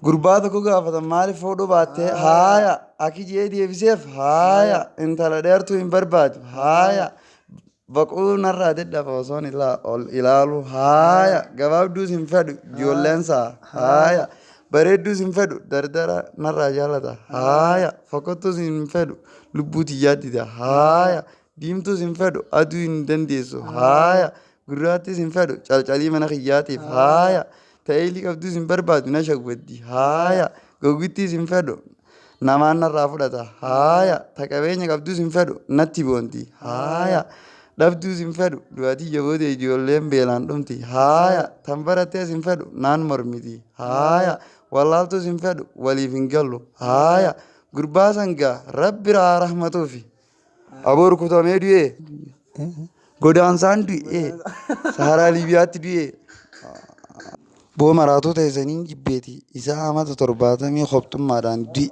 Gurbaa tokko gaafatan maaliif fuudhuu baattee? Haaya. Akki je'ee deebiseef? Haaya. Intala dheertuu hin barbaadu? Haaya. Baquu narraa dadhaba osoon ol ilaalu? Haaya. Gabaabduus hin fedhu ijoolleensaa? Haaya. Bareedduus hin fedhu dardara narraa jaalata? Haaya. Fokkottuus hin fedhu lubbuu tiyyaa dida? Haaya. Diimtuus hin fedhu aduu hin dandeessu? Haaya. Gurraattiis hin fedhu calcalii mana kiyyaatiif? Haaya. Ta'eelii qabduus hin barbaadu na shawwaddi? Haaya. Gowwittiis hin fedhu namaan narraa fudhata? Haaya. Ta qabeenya qabduus hin fedhu natti boonti? Haaya. Dhabduus hin fedhu du'a tiyya booda ijoolleen beelaan dhumti? Haaya. Tan barattees hin fedhu naan mormiti? Haaya. Wallaaltuus hin fedhu waliif hin gallu? Haaya. Gurbaa san gaa Rabbi haa rahmatuufi. Aboo rukutamee du'ee. Godaansaan du'ee. Saharaa Liibiyaatti du'ee. Boo maraatuu teessaniin jibbeeti. Isaa amata 70 kophxummaadhaan du'e.